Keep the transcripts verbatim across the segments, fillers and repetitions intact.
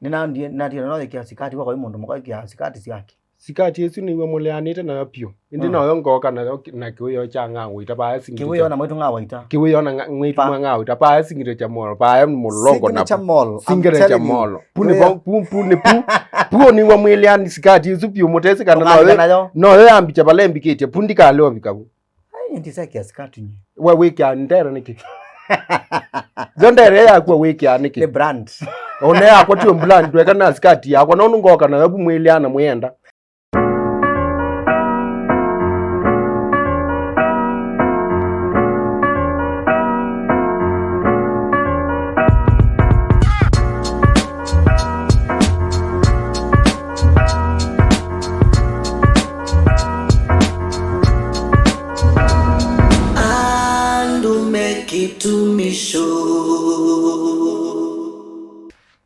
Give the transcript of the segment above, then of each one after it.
Nĩnandie, nĩnatĩe no ĩkĩa sikati wakwa mũndũ mũka ĩkĩa sikati syake. Sikati ĩsu nĩw'o mũleanĩte nayo vyũ. Ĩndĩ mm. Noyo ngooka nayo na kĩwĩoo kya ng'ang'ũ ita vaa singĩte. Kĩwĩoo na mwĩtu ng'awa ita. Kĩwĩoo na mwĩtu ng'awa ita vaa singĩte cha molo. Vaa mũlongo na singĩte cha molo. Singĩte cha molo. Pu nĩ pu pu nĩ pu. Pu nĩw'o mwĩleani sikati ĩsu vyũ mũtesi kana noyo. Noyo yambicha vala ĩmbikĩtye pu ndikaleovika vu. Ai, ndisa kiasi katu nye. We wĩkĩa ndere nĩkĩ? Yo ndere yakwa wĩkĩa nĩkĩ? Nĩ brand. One yakwa tio brand, ndweka na skati yakwa, no nungoka nayo bu mwĩlĩana mwĩenda. Andũ me kĩtumisho.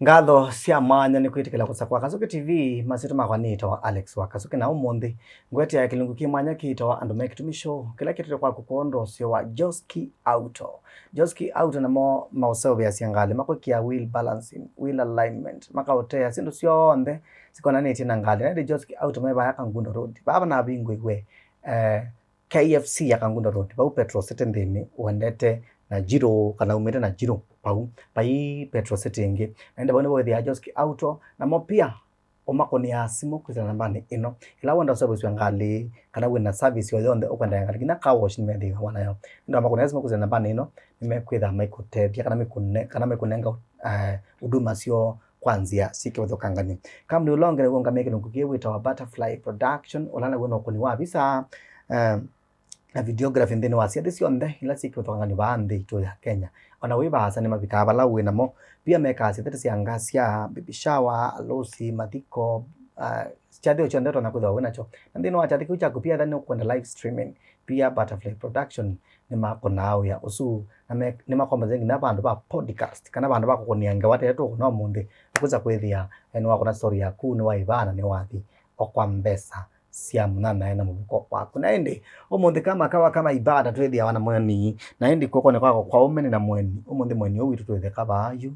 Ngatho sya mwanya nĩ kwĩtĩkĩla kũsa kwa Kasuki T V. Masyĩtwa makwa nĩĩtawa Alex wa Kasuki, na ũmũnthĩ ngwetea kĩlungu kĩ mwanya kĩtawa Andũ me Kĩtumisho, kĩla kĩtete kwaku kwondũ ũseo wa Joski Auto. Joski Auto namo maũseũvĩasya ngalĩ, makwĩkĩa wheel balancing, wheel alignment, makaũtea syĩndũ syonthe sikonanĩtye na ngalĩ. Na ĩndĩ Joski Auto me vaya Kangundo Road, vava navingũiwe eh, K F C ya Kangundo Road, vau petrol city nthĩnĩ, ũendete Najiru kana umĩte Najiru, vau vai petrol city ĩngĩ. Na ĩndĩ vau nĩvo wĩthĩaa Joski Auto, namo pia ũmakũnĩaa simũ kwĩsĩla nambanĩ ĩno. Ĩla wenda ũseũvĩsw'a ngalĩ, kana wĩna service o yonthe ũkwenda ya ngalĩ, nginya car wash nĩmethĩawa nayo. Ĩndĩ wamakũnĩa simũ kwĩsĩla nambanĩ ĩno, nĩmekwĩtha maikũtethya kana maikũne-, kana maikũnenga eh, huduma syoo kwa nzĩa syĩ kĩvathũkangany'o. Kambuni ũla ũngĩ naw'o ũngamĩe kĩlungu kĩĩ wĩtawa Butterfly Production, ũla naw'o no ũkũni wa visa, eh, na videography nthĩnĩ wa syathĩ syonthe ila syĩ kĩvathũkangany'o vaa nthĩ itũ ya Kenya. Ona wĩ vaasa nĩmavikaa vala wĩ namo. Pia mekaa syathĩ ta sya ngasya, baby shower, alusi, mathiko, ah, kyathĩ o kyonthe ũtonya kwĩthĩwa wĩ nakyo. Na nthĩnĩ wa kyathĩ kĩu kyaku pia ethĩwa nĩũkwenda live streaming, pia Butterfly Production nĩmakũnaa wĩa ũsu, na me-, nĩmakomboze nginya vandũ va podcast, kana vandũ va kũkũnĩa ngewa ta ĩla tũkũna ũmũnthĩ, ũkwĩsa kwĩthĩa, eh, nĩwakũna story yaku, nĩwaĩvaa na nĩwathi o kwa mbesa sya mũnyanyae na mũvuko waku. Na ĩndĩ, ũmũnthĩ kama kawa kama ibada twĩthĩawa na mũeni, na ĩndĩ kw'okonĩ kwakwa kwa ũme nĩ na mũeni, ũmũnthĩ mũeni ũũ witũ twĩtheka vaa yu,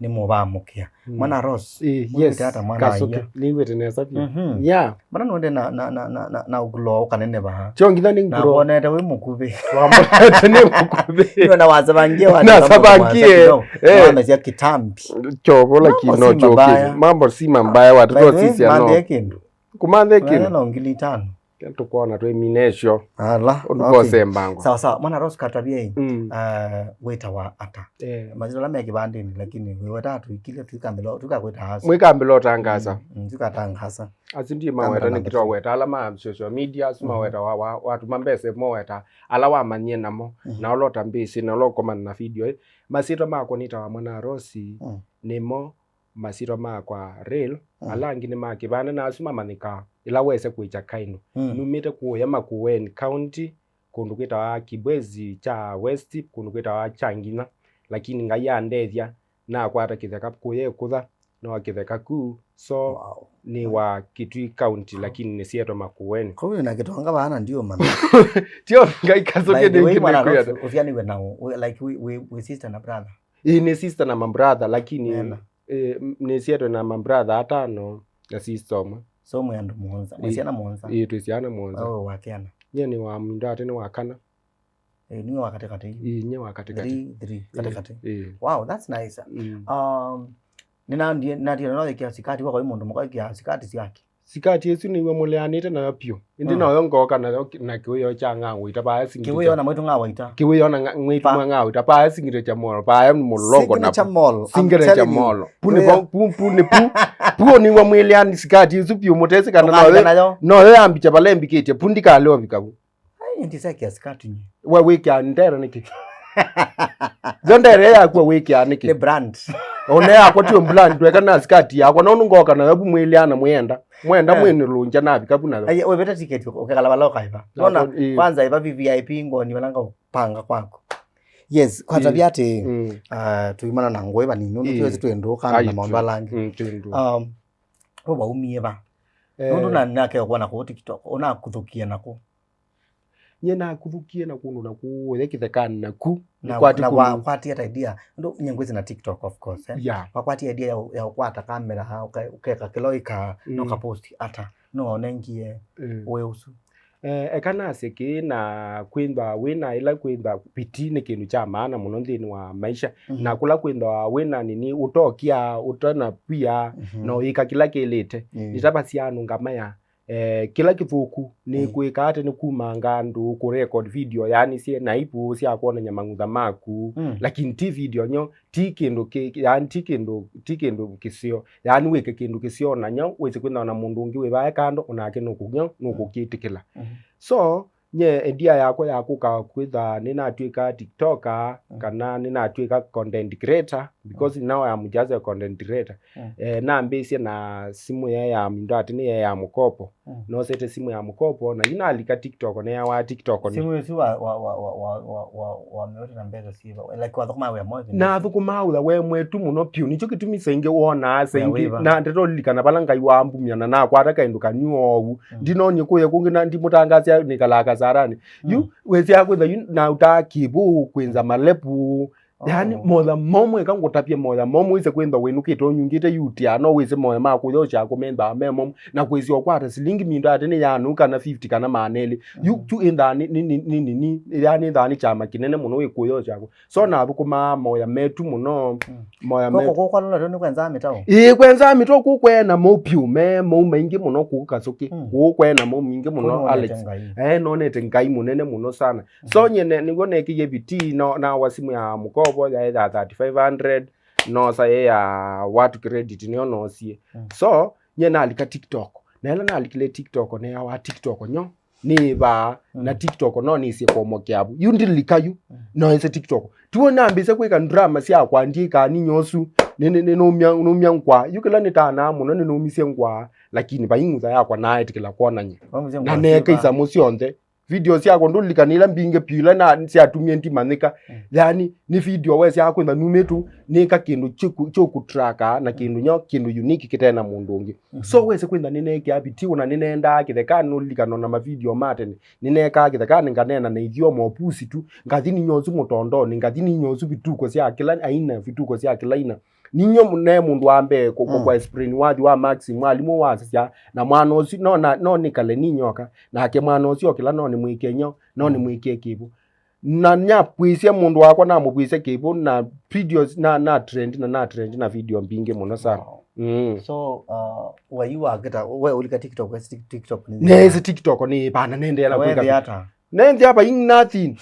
nĩmũvamũkĩa. Mm. Mwana Rose, eh, yes. Wĩw'ĩte ata mwana Kasuke, aiya? Nĩw'ĩte nesa vyũ. Mhm. Yeah. Mana nonde na, na, na, na, na, na ũgulo kanene vaa. Tio nginya nĩ na ngulo. Wonete wĩ mũkuvĩ. Wambonete nĩ mũkuvĩ. Ndio na wasabangie wa. Nasabangie. Eh. Wamezia kitambi. Chobo lakini no joke. Mambo si mabaya, watoto sisi ano. Mambo si mabaya, watoto sisi ano. Kumanthe kĩndũ. Kumanthe kĩndũ. Mwana no ngili itano. Tũkwona twĩ minesyo. Ala, ũndũ okay. Kosembangwa. Sawa sawa, mwana Rose Katabia ĩ, mm, uh, wĩtawa ata? Eh. Masyĩtwa ala me kĩvandĩnĩ, lakini wĩweta tũikile tũikambĩlo, tũkakwĩta asu. Mwĩkambĩlo ũtangasa. Mm, mm, tũkatangasa. Asu ndiĩ maweta nĩkĩtwa weta ala ma social media, asu, mhm, maweta wa, wa, watuma mbesa moweta, ala wamanyie namo, mhm, na ũla ũtambĩsĩ, na ũla ũkomana na video ĩ. Masyĩtwa makwa nĩtawa mwana Rose, mm, nĩmo masyĩtwa makwa real, mm, ala angĩ nĩ ma kĩvanda, na asu mamanyĩkaa ĩla wese kwĩkya kainũ. Mm. Numĩte kũũya Makueni County, kũndũ kwĩtawa Kibwezi kya West, kũndũ kwĩtawa Kyanginya, lakini Ngai andethya, nakwata kĩtheka kũya ĩkũtha, no kĩtheka ku, so, wow, nĩ wa Kitui County, lakini nĩsyetwa Makueni. Kũu na kĩtonga vana ndiũmana. Tio Ngai kasũke. By the way, nĩngĩ mwana nĩkwĩata. Ũsianĩwe na ũ-, like, we, we, we sister na brother? Ĩĩ, nĩ sister na mabrother, lakini, ena, eh, m-, nĩsyetwe na mabrother atano na sister ũmwe. So mwĩ andũ mũonza, mwĩ, ĩĩ, syana mũonza? Ĩĩ, twĩ syana mũonza. Oh, wa kĩana? Nyie nĩ wa mũndũ ate nĩ wa kana. Eh, niwe wa katikati? Ĩĩ, nyie wa katikati. Three, three, ĩĩ, katikati. Ĩĩ. Wow, that's nice. Mm. Um, nĩnandie, nandie no ĩkĩa sikati wakwa mũndũ mũka ĩkĩa sikati syake. Sikati ĩsu nĩw'o mũleanĩte nayo vyũ. Ĩndĩ, mm, noyo ngooka nayo ki-, na kĩwĩoo kya ng'ang'ũ ita vaa singĩte. Kĩwĩoo na mwĩtu ng'awa ita. Kĩwĩoo na ng'a-, mwĩtu mwa ng'awa ita vaa singĩte cha molo, vaa mũlongo na signature mall. Signature mall. Pu nĩ pu, pu nĩ pu. Pu nĩw'o mwĩleani sikati ĩsu vyũ mũtesi kana noyo, noyo yambicha vala ĩmbikĩtye, pu ndikaleovika vu. Ai, ndisa kiasi katu nye. We wĩkĩa ndere nĩkĩ? Yo ndere yakwa wĩkĩa nĩkĩ? Nĩ brand. One yakwa tio brand, ndweka na skati yakwa, no nungoka nayo bu mwĩlĩana mwenda. Mwenda, eh, mwĩnĩlũngya navika bu nayo. Ai, we veta ticket ũkekala vala ũkaiva. Nona, ĩĩ, kwanza iva V V I P ngoni vala ngaupanga kwaku. Yes, kwa tabia atĩ, mm, ah, tuimana na ngũĩ vanini, nũndũ, ĩĩ, twĩsĩ twĩ ndũũ kana na maũndũ ala angĩ. Mm, twĩ ndũũ. Um, we waumie va? Eh. Nũndũ na, nake ũkwona kũu TikTok, ũnakuthũkie naku. Nye nakuthũkie na kũndũ na kũũya kĩthekanĩ naku. Na, nĩkwati na kũndũ wakwatie ta idea. Ndo nye ngwĩsĩ na TikTok, of course, eh? Yeah. Wakwatie idea ya, ya ũkwata kamera, ũka-, ũkeka kĩla ũikaa, mm, na ũkapost ata. No onengie, mm, ũĩ ũsu. Eh, eka nasye kĩĩ na kwĩthwa wĩna ĩla kwĩthwa bidii nĩ kĩndũ kya maana mũno nthĩnĩ wa maisha. Mhm. Na kũla kwĩthwa wĩna nini ũtokia, ũtana pia, mhm, na ũyĩka kĩla kĩlĩte. Mm. Nĩtavasya andũ ngamaya, eh, kĩla kĩthũku nĩ, mm, kwĩka ate nĩ kumanga andũ kũrecord video, yani syĩ na ipu sya kwonany'a mang'utha maku, mm, lakini ti video nyo, ti kĩndũ kĩ, yani ti kĩndũ, ti kĩndũ kĩseo, yani wĩke kĩndũ kĩseo na nyo wĩsĩ kwĩthwa na mũndũ ũngĩ wĩ vaya kando onake nũkũnyo, nũkũkĩtĩkĩla. Mhm. So, nye idea yakwa ya kũka kwĩtha nĩnatw'ĩka TikToker, mm, kana nĩnatw'ĩka content creator, because, mm, now I'm just a content creator. Mm. Eh, nambĩĩsye na simũ yaĩ ya mindo atĩ nĩ yaĩ ya mũkopo. Mm. Nosete simũ ya mũkopo, na yu nalika TikTok, neawa TikTok nĩ. Simũ ĩsu wa, wa, wa, wa, wa, wa, wa, wamĩũte na mbesa siva? Like, wathũkũma wĩa mwaĩ? Nathũkũma wĩa we mwetu mũno piũ. Nĩkyo kĩtumi saingĩ wonaa saingĩ. Wĩa wĩva? Na ndeto lilikana vala Ngai wambumya na nakwata kaĩndũ kanyu oou. Mm. Ndinonye kũya kũngĩ na ndimũtangasya nĩkalaa kasarani. Yu, mm, wĩsya kwĩtha yu nautaa kĩvũ, kwĩnza malepu. Yani, oh, moya momũ, eka ngũtavye moya momũ, wĩse kwĩthwa wĩnũkĩte ũnyungĩte yutia, no wĩse moya ma kũyosya kũmenthaa me momũ, na kwĩsya ũkwata silingi mindo ate nĩ yanu kana fifty kana maana elĩ. Yu, mhm, tu ĩnthaa nĩ, nĩ, nĩ, nĩ, nĩ, nĩ, yani ĩnthaa nĩ kyama kĩnene mũno wĩ kũyosya kũ. So, nathũkũmaa moya metu mũno, mm, moya metu. Kũkũ kwa lũla nĩ kwenza mĩtao? Ĩĩ, kwenza mĩtao kũkwena mo piũ, me mo maingĩ mũno kũu Kasũkĩ. Mm. Kũkwena mo maingĩ mũno, Alex. Nonete Ngai. Eh, nonete Ngai mũnene mũno sana. So, mhm, nye ne-, nĩw'o neekĩie bidii, no, nawa simũ ya mũkovo, yaĩ ya thirty-five hundred, nosa yĩ ya what credit nĩyo noosie. Mm. So, nye nalika TikTok. Na ĩla nalikile TikTok, neawa TikTok nyo, nĩĩvaa, mm, na TikTok no nĩsye kũmokea vu. Yu ndilika yu, mm, no ĩse TikTok. Tiw'o nambĩĩsya kwĩka drama syakwa, ndyĩkaa ninyie ũsu, nĩ, nĩ, nĩ, nũmya, nũmya ngwa. Yu kĩla nĩtanaa mũno, nĩnũmisye ngwa, lakini vai ng'utha yakwa naetĩkĩla kwonany'a. Wamũsya ngwa. Na neeka syĩva? Isamũ syonthe. Video syakwa ndũlilikana ila mbingĩ piũ ila na, syatumie ndimanyĩka. Mm. Yani, nĩ video wesyaa kwĩtha numĩtu, nĩka kĩndũ kĩkũ-, kĩũkũtraka na kĩndũ nyo, kĩndũ unique kĩte na mũndũ ũngĩ. Mhm. So wese kwĩtha nĩneekaa bidii, ona nĩnendaa kĩthekanĩ, nũlilikana ona mavideo ma tene. Nĩneekaa kĩthekanĩ, nganeena na ithyomo opusi tu, ngathi ninyosu mũtondonĩ, ngathi ninyosu vituko sya kĩla aina, vituko sya kĩla aina. Ninyo ne mũndũ wa mbee kũ-, kũ-, mm, kwa explain wathi wa Maxi, mwalimũ wasisya, na mwana ũsu, no, na, no nĩkale ninyoka, nake mwana ũsu okĩla no nĩmwĩkĩe nyo, no, mm, nĩmwĩkĩe kĩvũ. Na nyakwĩsya mũndũ wakwa namũkwĩsya kĩvũ, na videos, na, na trend, na, na trend, na video mbingĩ mũno sana. Wow. Mm. So, uh, were you a get a, we ulika TikTok, wesi TikTok nĩ? Nesi TikTok nĩ bana nendela kwĩka. Ata? Nenthĩa vai nothing.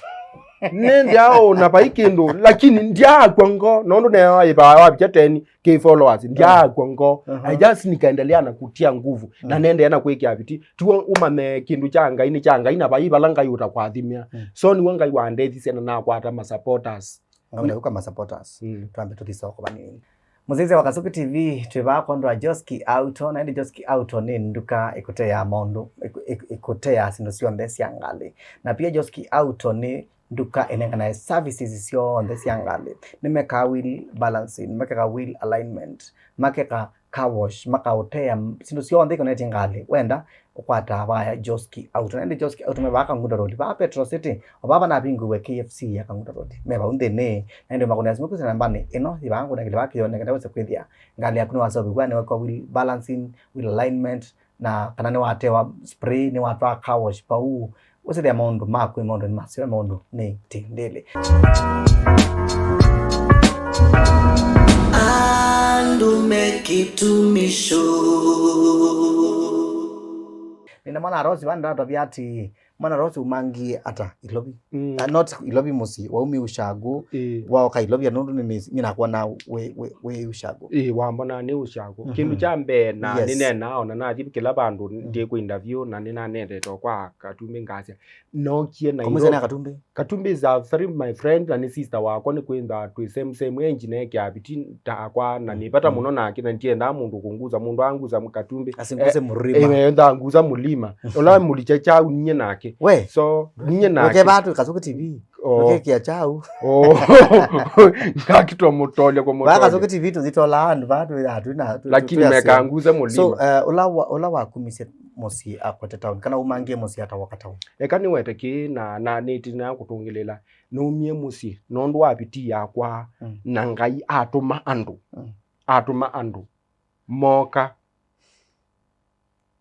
Nenthĩa ona vai kĩndũ, lakini ndyaakw'a ngoo, nũndũ newa ĩvaa wavika ten K followers, ndyaakw'a ngoo. Uh-huh. I just nikaendelea na kutia nguvu, na, mm, nendelea na kwĩkĩa bidii. Tiw'o ũmanye kĩndũ kya Ngai nĩ kya Ngai, na vai vala Ngai ũtakwathimĩa. Mm. So nĩw'o Ngai wandethisye na nakwata ma supporters. Ngavila uka ma supporters. Mm. Twambe tũthi soko vanini. Mũsyaĩĩsya wa Kasuku T V, twĩ vaa kwondũ wa Joski Auto, na ĩndĩ Joski Auto nĩ nduka ĩkũteaa maũndũ, ĩkũ-, ĩkũ-, ĩkũteaa syĩndũ syonthe sya ngalĩ. Na pia Joski Auto nĩ nduka ĩnenganae services syonthe sya ngalĩ. Nĩmekaa wheel balancing, makeka wheel alignment, makeka car wash, makaũtea m-, syĩndũ syonthe ikonetye ngalĩ. Wenda, ũkwataa vaya Joski Auto. Na ĩndĩ Joski Auto me vaa Kangundo Road, vaa Petro City, o vava navingũiwe K F C ya Kangundo Road. Me vau nthĩnĩ, na ĩndĩ makũnĩa simũ kwĩsĩ nambanĩ ĩno, yĩ vaa ngũnengele vaa kĩoo, nengele wĩse kwĩthĩa ngalĩ yaku nĩwaseũvĩw'a, nĩwekwa wheel balancing, wheel alignment, na kana nĩwatewa spray, nĩwatwaa car wash vau. Ũsĩthĩa maũndũ maku, maũndũ nĩ maseo, maũndũ nĩ tindĩlĩ. Andũ me kĩtumisho. Nĩna mwana Rosi vaa ndatavya ati, mwana Rosi umangie ata Ilovi? Mm. Uh, not Ilovi mũsyĩ, waumie Ushago, ĩĩ, waoka Ilovi, nũndũ nĩ, nĩ, nĩ nakwona wĩ, wĩ, wĩ Ushago. Ĩĩ, wambona nĩ Ushago. Mhm. Kĩndũ kya mbee na, yes, nĩnenaa ona nathi kĩla vandũ, mm, ndĩ kwĩ interview, na nĩnanendete kwa Katumbĩ ngasya. Nookie Nairobi. Kũmwĩsya nĩ Katumbĩ? Katumbĩ is a very my friend, na nĩ sister wakwa, nĩ kwĩtha twĩ same, same age, na ekĩa bidii takwa, na, mm, nĩ vata, mm, mũno nake, na ndiendaa mũndũ kũngusa, mũndũ angusa Katumbĩ. Asinguse, eh, mũlima. Eh, ndangusa mũlima. Ũla mũlicha chau ninye nake. We. So, ninye nake. Weke vatu Kasuku T V. Oh. Ũkĩkĩa chau. Oh. Ngakitwa mũtolya kwa mũtolya. Vakasũkĩ T V tũthitolaa andũ vaa twĩ atwĩ na twĩ- Lakini twĩ aseo. Mekanguza mũlima. So, eh, ũla wa- ũla wakumisye mũsyĩ akwete taoni kana umangie mũsyĩ atawoka taoni? Eka nĩwete kĩĩ na na nĩtina kũtũngĩlĩla. Nũmie mũsyĩ nũndũ wa vitii yakwa. Mm. Na Ngai atũma andũ. Mm. Atũma andũ. Moka.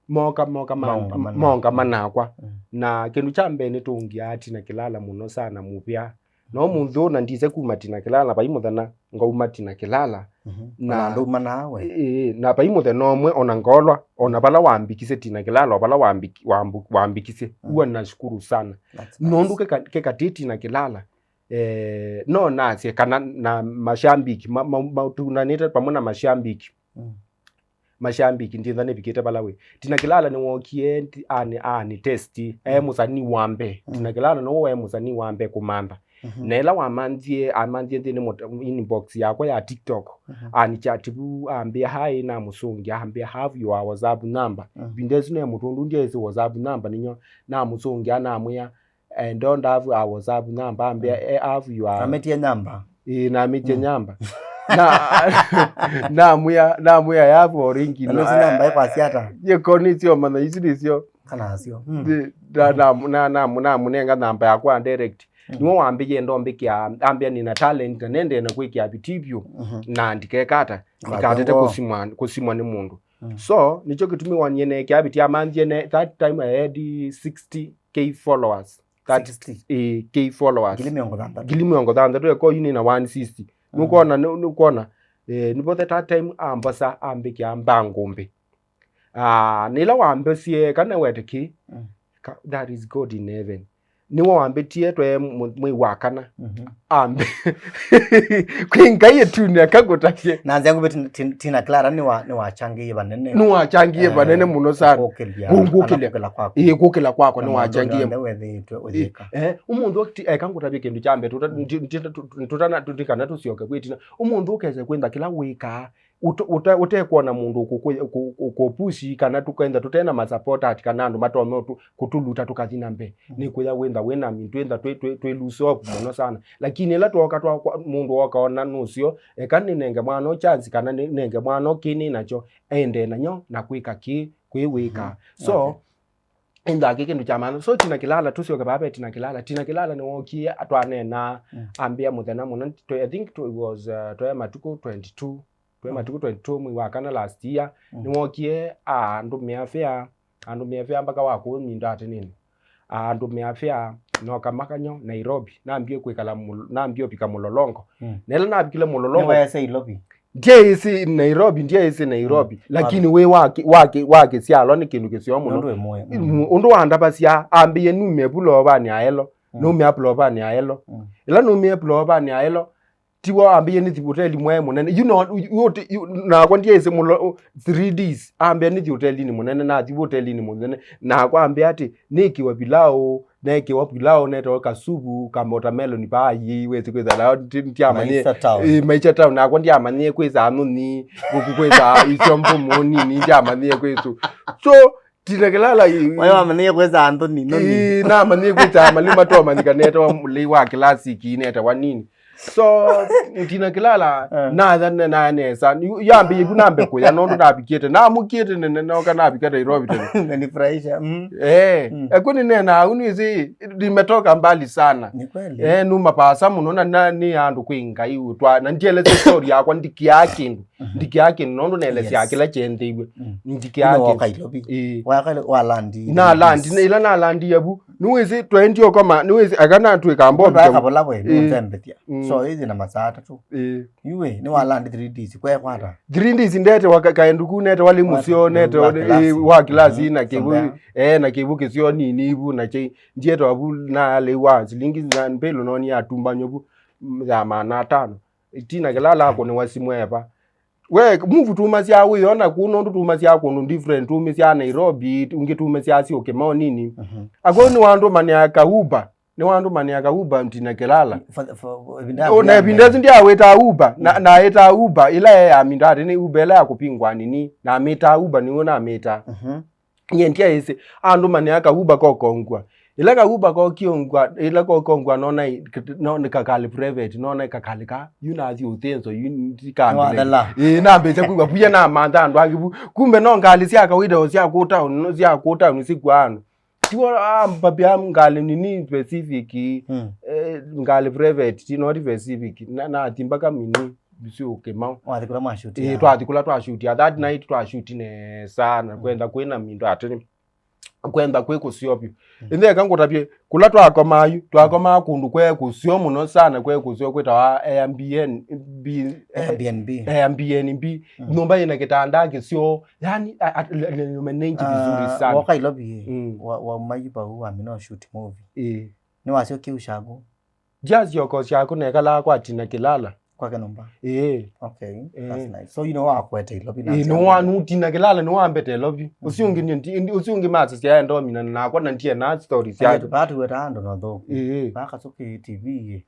Moka moka ma- Maũngama nakwa. Maũngama nakwa. Mm. Na kĩndũ kya mbee nĩtũngiaa Tina Kĩlala mũno sana mũvea. No mũnthĩ ũna ndise kuma Tina Kĩlala, vai mũthenya ngauma Tina Kĩlala. Mhm. Na- Ona andũ manaa we. Ĩĩ, na vai mũthenya ũmwe ona ngolwa, ona vala wambikisye Tina Kĩlala, o vala wambiki- wambu- wambikisye. Mm. Huwa nashukuru sana. That's nice. Nũndũ keka- kekatĩ Tina Kĩlala, eh, no nasye kana na mashambiki ma- ma- matunanĩte pamwe na mashambiki. Mm. Mashambiki nditha nĩvikĩte vala wĩ. Tina Kĩlala nĩwokie nti- ani- ani test. E mũsanii wa mbee. Mm. Tina Kĩlala nĩwe waĩ mũsanii wa mbee kũmantha. Mhm. Na ĩla wamanthie, amanthie nthĩnĩ mũ- inbox yakwa ya TikTok. Mhm. Ani chat vu ambĩa, "Hi," namũsũngĩa, ambĩa, "Have your WhatsApp number." Mm. Vinda ĩsu ne mũtũndu ndyaĩsĩ WhatsApp number nĩnyo. Namũsũngĩa, namwĩa, "I don't have a WhatsApp number," ambĩa, "I have your." Ametie namba. Ĩĩ, nametie namba. Na namwĩa, namwĩa, "I have Oringi." Na nũsi namba ĩkwasya ata? Yeko nĩsyo mana isu nĩsyo. Kana asyo. Mm. Ndi- na- na- na- na- namũnenga namba yakwa direct. Mm. Nĩwe wambĩie ndombĩkĩa, ambĩa nĩna talent na nendee na kwĩkĩa vitii vyũ. Mhm. Na ndikekata. Ndikatete kũsimwa, kũsimwa nĩ mũndũ. Mm. So nĩkyo kĩtumi wonie neekĩa vitii, amanthie ne- that time I had sixty K followers. That- sixty? Eh, K followers. Ngili mĩongo thanthatũ. Ngili mĩongo thanthatũ, eko yu nĩ na one sixty. Mm. Nũkwona, nũ- nũkwona, eh, nĩvo the that time ambosa ambĩkĩa mbangũmbĩ. Ah, nĩla wambosie kana wetĩkĩ, mm, ka- that is God in heaven. Nĩwe wambĩtie twe mw- mwei wa kana. Mhm. Ambe. Kwĩ Ngai ĩtunĩ akakũtavye. Na nzĩa ngũvĩ Tina- Tina- Tina Clara nĩwa- nĩwachangie vanene. Nĩwachangie, eh, vanene mũno sana. Kũkĩlya, kũkĩlya, kana kũkĩla kwakwa. Ĩĩ, kũkĩla kwakwa nĩwachangie. Wethĩĩtwe ũyĩka. Eh, ũmũnthĩ ũkti- eka ngũtavye kĩndũ kya mbee, tũta- mm, nti- nti- tu- tu- tũtana- tũtikana tũsyoke kwĩ Tina. Ũmũnthĩ ũkese kwĩntha kĩla wĩkaa, ũte- ũte- ũtekwona mũndũ ũkũkũ- ũkũ- ũkũpushi kana tũkenda tũtena masapota ati kana andũ matonya ũtũ- kũtũluta tũkathi na mbee. Mm. Nĩkwĩya wĩntha wĩna mi- twĩntha twĩ- twĩ- twĩ lose hope mũno sana. Lakini ĩla twoka twakwa mũndũ woka ona nũsyo, eka nĩnenge mwana ũ chance kana nĩ- nenge mwana ũ kĩ nĩ nakyo, endee nanyo na kwĩka kĩ kwĩ wĩka. Mhm. So, okay. Ĩntha kĩ kĩndũ kya maana. So Tina Kĩlala, tũsyoke vaa ve Tina Kĩlala. Tina Kĩlala nĩwokie atwaneenaa, mm, ambĩa mũthenya mũno, tw- I think it was, uh, twae matukũ twenty-two. Twae, mm, matukũ twenty-two mwei wa kana last year. Mm. Nĩwokie andũmĩa fare, andũmĩa fare mpaka wa kũũ minda atinini. Andũmĩa fare noka makanyo Nairobi. Nambie kwĩkala Mũl- nambie ũvika Mũlolongo. Mm. Na ĩla navikile Mũlolongo, nĩwaese Ilovi? Ndyaĩsĩ Nairobi, ndyaĩsĩ Nairobi, mm, lakini wĩ wa kĩ- wa kĩ- wa kĩsyalwa nĩ kĩndũ kĩseo mũno. Nũndũ wĩ mũĩ, mm. Mm, ũndũ wandavasya, ambĩie numie vulovanĩ ya elo, mm, numie vulovanĩ ya elo. Mm. Ĩla numie vulovanĩ ya elo, tiwo ambĩie nĩthi voteli mwaĩ mũnene. You know, you- you- you- nakwa ndyaĩsĩ mũlo- three Ds. Ambĩa nĩthi hotelinĩ mũnene, nathi hotelinĩ mũnene. Nakwa ambĩa atĩ, nĩkĩwa pilau, neekĩwa pilau, neetawa kasupu, ka watermelon paa, ii, wĩsĩ kwĩsa, na ndi- ndyamanyie. Maisha Town. Ĩĩ, Maisha Town, nakwa ndyamanyie kwĩsa anũni, kũkũ kwĩsa isyo mbũmũ nini, ndyamanyie kwĩsũ. So, Tina Kĩlala, ii, waĩ wamanyie kwĩsa anũni, nũni. Ii, namanyie kwĩsa malĩ matomanyĩka, neetawa mũlei wa classic, neetawa nini. So, Tina Kĩlala, eh, natha na- na nesa. Ni- yambĩie ku nambe kũya, nũndũ navikĩte. Namũkĩte nene, noka navika Nairobi tene. Umenifurahisha, mm. Eh, mm, eku nĩneenaa, au nĩwĩsĩ, nimetoka mbali sana. Ni kweli. Eh, numa vaasa mũno, na- na- nĩ andũ kwĩ Ngai ũtwa. Na ndielesya story yakwa, ndikĩaa kĩndũ. Mhm. Ndikĩaa kĩndũ, nũndũ naelesya, yes, kĩla kyenthĩiwe. Mm. Ndikĩaa kĩndũ. Nĩwoka Ilovi. Ĩĩ. Waka- walandi. Nalandi, ĩla nalandie vu. Nĩwĩsĩ, twaendie ũkoma, nĩwĩsĩ, aka natwĩka mbovu. Twaeka vũla we, ĩĩ, nũthembethya. Mm. So, ĩthi na masaa atatũ. Ĩĩ. Yu we, nĩwalandi three Ds, kwekwata. Three Ds ndetewa ka- kaendu ku, netewa lĩ mũseo, netewa, wa ĩĩ, class, wa class, mhm, na kĩvu, something, eh, na kĩvu kĩseo nini ivu, na chai. Ndietawa vu na lĩu wa silingi na mbĩlo noni yatumbanywa vu, mm, ya maana atano. Tina Kĩlala akũnĩwa simũ eva. We, move tumasya wĩona kũu, nũndũ tumasya kũndũ different, tumĩsya Nairobi, ũngĩ tumĩsya Syokimau nini. Mhm. Akw'o nĩwandũmanĩa ka Uber, nĩwandũmanĩa ka Uber Tina Kĩlala. For- for- for- ĩvinda- o, na ĩvinda ĩsu ndyawĩtaa Uber, na- mm, naĩtaa Uber, ĩla ya minda atĩ nĩ Uber ĩla ya kũpingwa nini, namĩtaa Uber, nĩw'o namĩtaa. Mhm. Nyie ndyaĩsĩ, andũmanĩa ka Uber kokongua. Ĩla ka Uber kokio ngwa, ĩla kokio ngwa nona i-, no nĩ kakali private, nona kakali ka, yu nathi ũthĩnzo, yu ndikambĩle. Nĩwathela. Ĩĩ, nambĩte kwĩw'a vuya namantha andũ angĩ vu. Kumbe no ngalĩ sya kawaida o sya kũ town, no sya kũ town sikwa andũ. Tiwo, ah, mbapia ngalĩ nini specific, Mm. eh, ngalĩ private, ti not specific. Na, nathi mpaka mini, sio Kĩmau. Wathi kũla mwashutia. Ĩĩ, twathi kũla twashutia. That night twashuti nesa, na kwenda kwĩna mindo atini. Kwenda kwĩ kũseo vyũ. Mm. Ĩndĩ eka ngũtavye, kũla twakomaa yu, twakomaa kũndũ kwe kũseo mũno sana, kwe kũseo kwĩtawa Airbnb, Airbnb. Airbnb. Mm. Nyũmba yĩna kĩtanda kĩseo, yani, a, a, le, le, le, manage vizuri Ah, sana. Woka Ilovi, Mm. wa, wa mai vau wamina shoot movie. Ĩĩ. Nĩwasyokie ushago. Just yoko syaku nekalaa kwa Tina Kĩlala. Kwake nyũmba. Ĩĩ. Okay, Ĩĩ. That's nice. So, you know, wakwete Ilovi na Ĩĩ, nĩwa-, nũtina Kĩlala nĩwambete Ilovi. Ũsu ũngĩ nĩ ndi-, ndi-, ũsu ũngĩ masasya aenda ũmina nakwa na ndiena story syake. Vaa tũweta andũ na thũku. Ĩĩ. Vaa Kasuki T V ĩĩ.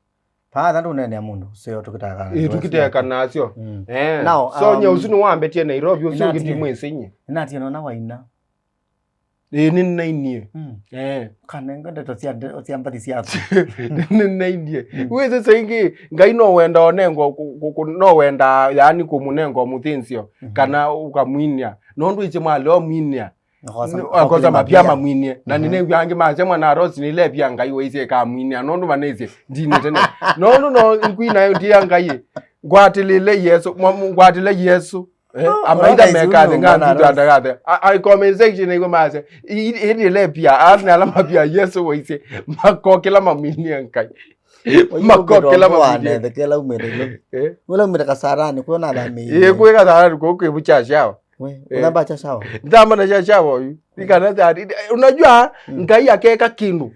Vaa tha ndũnene mũndũ, seo tũkĩtaka. Ĩĩ, tũkĩteka nasyo. Mm. Eh. Now, So, nye um, ũsu nĩwambetie Nairobi, ũsu ũngĩ Nĩnatie. Ndimwĩsĩ nye. Nĩnatie nona waina. Ĩĩ, nĩnainie. Mm. Eh. Kanenga ndeto cia nde-, cia mbathi ciaku. Nĩnainie. Mm. Wĩsĩ saingĩ, Ngai no wenda onengo, ku-, ku-, ku-, no wenda, yaani, kũmũnenga mũthĩnzĩo, Mhm. kana ũkamwinia. Nũndũ ĩsĩ mwaleo mwinia. Akosa Nĩ-, mapia akosa mapia mapia. Mamwinie. Na Mhm. nĩnew'a angĩ masya mwana arosi nĩlepia Ngai waisye kamwinia. Nũndũ manĩsye, ndinĩte nĩ. Nũndũ no nkwina ndia Ngai. Ngwatĩlĩle Yesũ, mwa-, ngwatĩle Yesũ. Eh, Oh, amaitha ũroka meka thĩ Isilundu ng'andu mwana twandagathe. A, a, comment section ĩgwe mase. Ĩndĩ lepia, asu nĩ ala mapia Yesũ waisye. Makokĩla mamwinie Ngai. Makokĩla mamwinie. Thekela umĩte ilo. Eh? Wala umĩte Kasarani, kwona thamĩ. Eh, kwĩ Kasarani, kwa kwĩ bucha shawa. We, Eh. Unamba cha shawa. Ndamba na cha shawa huyu. Ikana that. Unajua, Mm. Ngai akeka kĩndũ.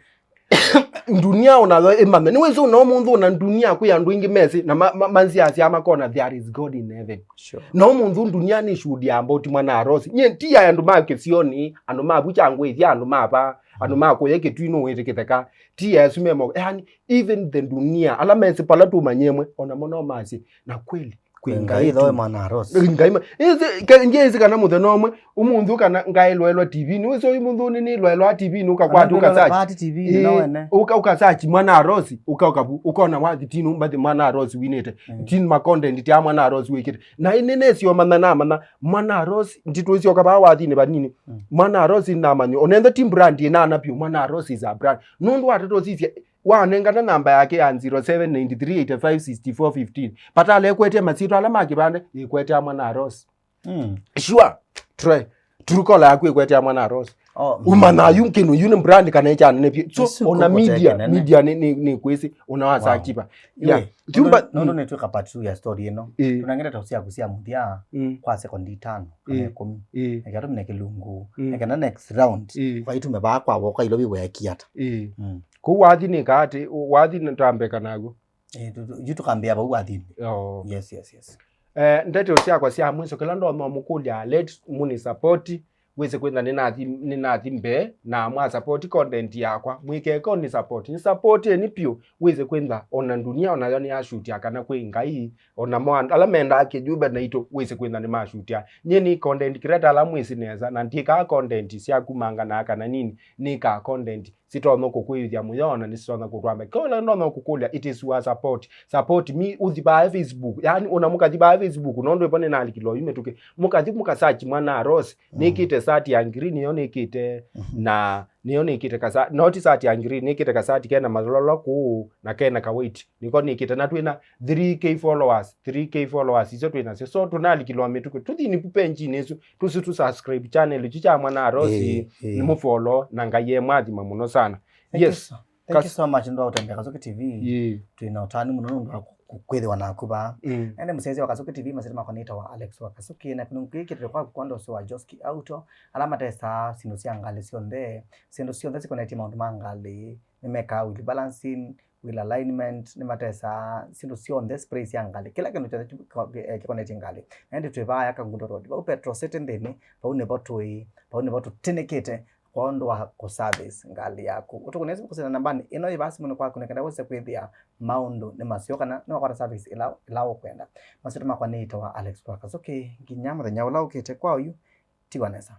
Ndunia onayo ĩmanye. Nĩwĩsĩ ona ũmũnthĩ ona ndunia kwĩ andũ aingĩ mesĩ na ma-, ma-, manziasya makona there is God in heaven. Sure. Na ũmũnthĩ ndunia nĩ shuhudia about mwana arosi. Nye ti ya andũ ma kĩsionĩ, andũ ma vucha ngwĩthya, andũ ma va, andũ ma kũya kĩtui nũwĩtĩ kĩtheka. Ti ya asu memo. Yani, even the dunia, ala mesĩ pala tumanyemwe, ona mo no masĩ. Na kweli, kwĩ Ngai Ngai thoe tu. Mwana arosi. Ngai ma-, ĩsĩ, ke-, nje ĩsĩ kana mũthenya ũmwe, ũmũnthĩ kana ngaĩlwaĩlwa T V-nĩ. Wĩsĩ ũyũ mũnthĩ nĩ nĩlwaĩlwa T V-nĩ, ũkakwata, ũkasearch. Vati T V-nĩ no Ĩĩ, wene. Ũka-, ũkasearch mwana arosi, ũka-, ũkavu-, ũkona wathi tinu mbathi mwana arosi winĩte. Mm. Tinu ma content tya mwana arosi wĩkĩte. Na ĩnĩ nĩsio manya namanya, mwana arosi, nditũ isyoka vaa wathinĩ vanini. Mm. Mwana arosi namanya, onenthe ti brand ĩnana piũ, mwana arosi is a brand. Nũndũ watata ũsisye, wanengana namba yake ya zero seven nine three eight five six four fifteen. Patala ĩkwetya masyĩtwa ala ma kĩvande, ĩkwetya mwana arosi. Mm. Sure. Try. Trukola yaku ĩkwetya mwana arosi. Oh, mm. Umanya yu kĩndũ yu nĩ brand kana ĩkyanene vyũ. So, Ĩsu ona kũkũte media, kĩnene. Media nĩ, nĩ, nĩ kwĩsĩ, ona Wow. wasachiva. Yeah. Ĩĩ, Jumba nũndũ, nũndũ nĩtwĩka part two ya story ĩno. Ĩĩ. Tũnengete tũsyaku sya mũthya Mm. kwa sekondi itano kana Ĩĩ. ĩkũmi. Ĩĩ. Eka tũmine kĩlungu. Mm. Eka na next round. Ĩĩ. Waitume vaa kwa woka ilo viwekia ata. Ĩĩ. Mm. Kũu wathi nĩka atĩ, wathi nĩtambeka naguo. Eh, tu-, tu-, yu tũkambĩa vau wathinĩ. Oh. Yes, yes, yes. Eh, ndeto syakwa sya mwiso, kĩla ndonya mũkũlya, let mũni support, wĩsĩ kwĩtha nĩnathi, nĩnathi mbee, na mwa support content yakwa, mwĩkeka ni support. Ni support eni piũ, wĩsĩ kwĩtha ona ndunia onayo nĩ ashutia kana kwĩ Ngai, ona mo andũ, ala mendaa kĩjumbe naitũ, wĩsĩ kwĩtha nĩ mashutia. Nyie nĩ content creator ala mwĩsĩ nesa, na ndikaa content sya kumangana kana nini, nĩkaa content sitonya kũkwĩw'ĩthya mũyo, na nĩsitonya kũtwamba. Kĩla ndonya kũkũlya, it is your support. Support me, ũthi vaa Facebook. Yaani, ona mũkathi vaa Facebook, nũndũ ĩvo nĩnalikilwa yu mĩtũkĩ. Mũkathi mũkasearch mwana Arosi, Mm. nĩkĩte sati ya green, yo nĩkĩte, Mhm. na nĩyo nĩkĩte kasa-, not sati ya green, nĩkĩte kasati kena malolo kũũ, na kena kaweight. Nĩko nĩkĩte, na twĩna three K followers, three K followers, icio twĩnasyo. So, tũnalikilwa mĩtũkĩ. Tũthini pu page-inĩ ĩsu, tũsi tũ subscribe channel ichu kya mwana Arosi, Ĩĩ, ĩĩ. nĩ mũfollow, na Ngai e mwathima mũno sana. Thank you Yes. so, thank you Kas- so much, nũndũ wa kũtembea Kasuki T V. Ĩĩ. Twĩ na ũtanu mũno nũndũ wa kũ-, kũ-, kwĩthĩwa naku vaa. Mm. Ene mũsyaĩĩsya wa Kasuki T V, masyĩtwa makwa nĩtawa Alex wa Kasuki, na kĩlungu kĩĩ kĩtete kwaku kwondũ ũsĩ wa Joski Auto, ala matesaa syĩndũ sya ngalĩ syonthe, syĩndũ syonthe sikonetye maũndũ ma ngalĩ, nĩmekaa wheel balancing, wheel alignment, nĩmatesaa syĩndũ syonthe, spray sya ngalĩ, kĩla kĩndũ kyonthe kĩ-, kĩ-, eh, kĩkonetye ngalĩ. Na ĩndĩ twĩ vaa ya Kangundo Road, vau Petro City nthĩnĩ, vau nĩvo tũĩ, vau nĩvo tũtĩnĩkĩte kwondũ wa kũ service ngalĩ yaku. Ũtũkũnĩe simu kũsina nambanĩ ĩno yĩ vaa simũnĩ kwaku, nĩ kenda wĩse kwĩthĩa maũndũ nĩ maseo kana nĩwakwata service ĩla, ĩla ũkwenda. Masyĩtwa makwa nĩĩtawa Alex wa Kasuki. Nginya mũthenya ũla ũkĩte kwa oyu, tiwa nesa.